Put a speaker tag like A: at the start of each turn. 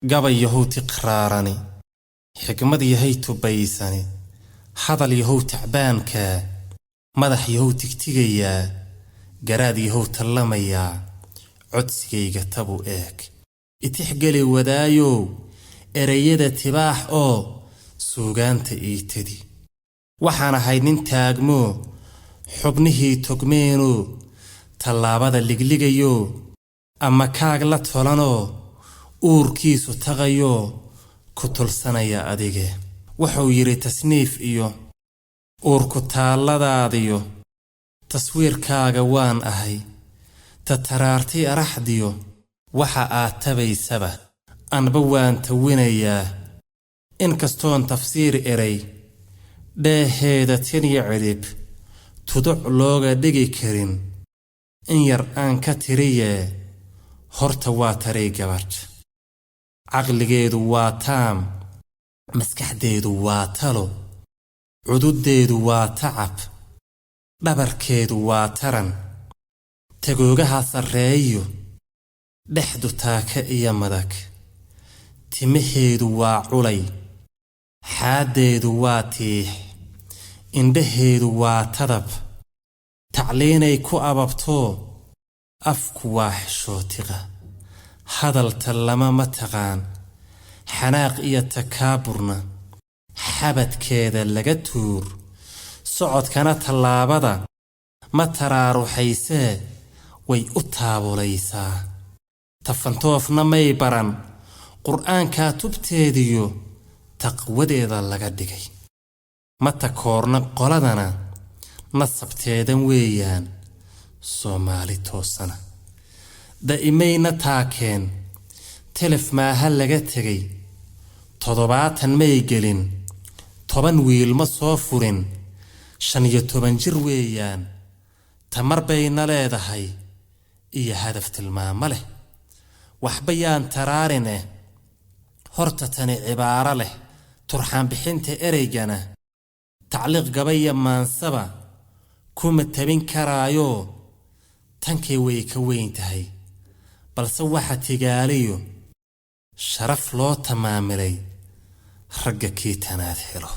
A: Gabay yahow tiqraarani, xikmad yahay tubaysani, hadal yahow tacbaankaa, madax yahow tigtigayaa, garaad yahow tallamayaa, codsigayga tabu eeg. Itixgeli wadaayow, ereyada tibaax oo suugaanta ii tadi. Waxaan ahay nin taagmoo, xubnihii togmeenoo, tallaabada ligligayoo, ama kaag la tolanoo, uurkiisu taqayoo, ku tulsanaya adige. Wuxuu yidhi tasniif iyo uurku taalladaadiyo, taswiirkaaga waan ahay, tataraartay araxdiyo, waxa aad tabaysaba anba waan tawinayaa. Inkastoon tafsiir eray dheeheeda tiniyo cidhib tuduc looga dhigi karin, in yar aan ka tiriyee, horta waa taray gabadh. Caqligeedu waa taam, maskaxdeedu waa talo, cududdeedu waa tacab, dhabarkeedu waa taran, tagoogaha sarreeyo, dhexdu taaka iyo madag, timaheedu waa culay, xaaddeedu waa tiix, indhaheedu waa tadab, tacliinay ku ababtoo, afku waa xishootiqa, hadal tallama ma taqaan, xanaaq iyo takaaburna xabadkeeda laga tuur, socodkana tallaabada ma taraaruxaysee, way u taabulaysaa. Tafantoofna may baran, qur'aankaa tubteediyo taqwadeeda laga dhigay. Ma takoorna qoladana, nasabteedan weeyaan Soomaali toosana. Da'imayna taakeen, telef maaha laga tegay, 70 may gelin, 10 wiil ma soo furin, 15 jir weeyaan, tamar bayna leedahay iyo hadaf tilmaamo leh. Waxba yaan taraarine, horta tani cibaaro leh, turxaan bixinta ereygana, tacliiq gabaya maansaba kuma tabin karaayoo, tankay way ka weyn tahay, balse waxa tigaaliyo sharaf loo tamaamilay ragga kii tanaad helo.